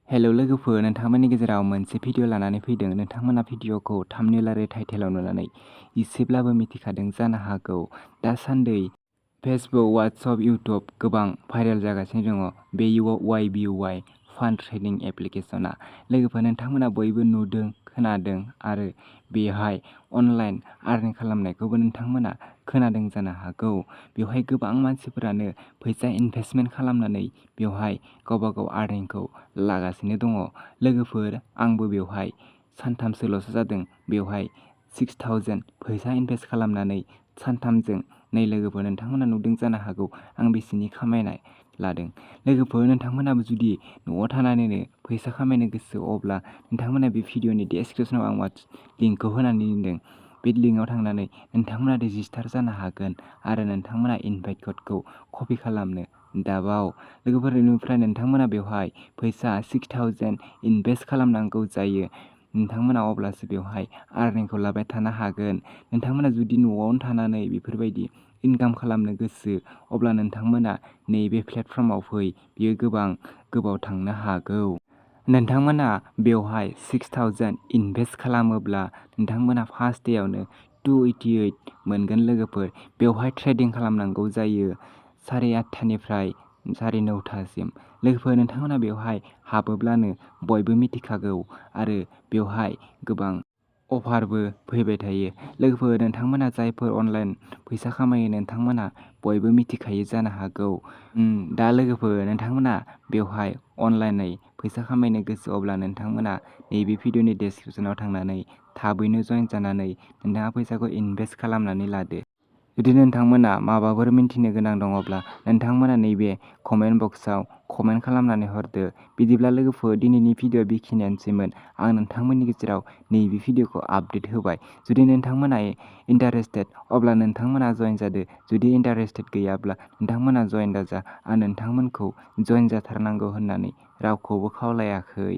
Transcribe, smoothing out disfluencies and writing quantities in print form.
Hello लोगोफोर, नोंथांमोननि गेजेराव मोनसे भिडिअ लानानै फैदों। नोंथांमोना भिडिअखौ थाम्बनेल आरो टाइटेलाव नुनानै एसेब्लाबो मिथिखादों जानो हागौ। दासान्दि फेसबुक, वाट्सएप, इउट्युब गोबां भाइरेल जागासिनो दङ बे YBY फान्ड ट्रेडिं एप्लिकेशना। लोगोफोर, नोंथांमोना बयबो नुदों, खोनादों आरो बेवहाय अनलाइन आर्निं खालामनायखौबो नोंथांमोना खोनादों जानो हागौ। बेवहाय गोबां मानसिफोरानो फैसा इनभेस्टमेन्ट खालामनानै बेवहाय गावबा गाव आर्निंखौ लागासिनो दङ। लोगोफोर, आंबो बेवहाय सानथामसोल'सो जादों बेवहाय 6000 फैसा इनभेस्ट खालामनानै सानथामजों नै लोगोफोर, नोंथांमोना नुदों जानो हागौ आं बेसेनि खामायनाय लादों। लोगोफोर, नोंथांमोनाबो जुदि न'आव थानानैनो फैसा खामायनो गोसो, अब्ला नोंथांमोना बे भिडिअनि डेसक्रिपसनाव आं लिंकखौ होनानै दोनदों। बे लिंकआव थांनानै नोंथांमोना रेजिस्टार जानो हागोन आरो नोंथांमोना इनभाइट क'डखौ कपि खालामनो दाबाव। लोगोफोर, बेनिफ्राय नोंथांमोना बेवहाय फैसा 6000 इनभेस्ट खालामनांगौ जायो। नोंथांमोना अब्लासो बेवहाय आर्निंखौ लाबाय थानो हागोन। नोंथांमोना जुदि न'आवनो थानानै बेफोरबायदि इनकाम खालामनो गोसो, अब्ला नोंथांमोना नैबे प्लेटफर्माव फै, बियो गोबाव थांनो हागौ। नोंथांमोना बेवहाय 6000 इनभेस्ट खालामोब्ला नोंथांमोना फार्स्ट डेआवनो 288 मोनगोन। लोगोफोर, बेवहाय ट्रेडिं खालामनांगौ जायो 8:30निफ्राय 9:30सिम। लोगोफोर, नोंथांमोना बेवहाय हाबोब्लानो बयबो मिथिखागौ आरो बेवहाय गोबां अफारबो फैबाय थायो। लोगोफोर, नोंथांमोना जायफोर अनलाइन फैसा खामायो नोंथांमोना बयबो मिथिखायो जानो हागौ। दा लोगोफोर, नोंथांमोना बेवहाय अनलाइनै फैसा खामायनो गोसो, अब्ला नोंथांमोना नैबे भिडिअनि डेसक्रिपसनाव थांनानै थाबैनो जइन जानानै नोंथाङा फैसाखौ इनभेस्ट खालामनानै लादो। जुदि नोंथांमोना माबाफोर मिन्थिनो गोनां दङब्ला नोंथांमोना नैबे कमेन्ट बक्सआव कमेन्ट खालामनानै हरदो। बिदिब्ला लोगोफोर, दिनैनि भिडिअ बेखिनियानोसैमोन। आं नोंथांमोननि गेजेराव नैबे भिडिअखौ आपडेट होबाय। जुदि नोंथांमोना इन्टारेस्टेड, अब्ला नोंथांमोना जइन जादो। जुदि इन्टारेस्टेड गैयाब्ला नोंथांमोना जइन दाजा। आं नोंथांमोनखौ जइन जाथारनांगौ होननानै रावखौबो खावलायाखै।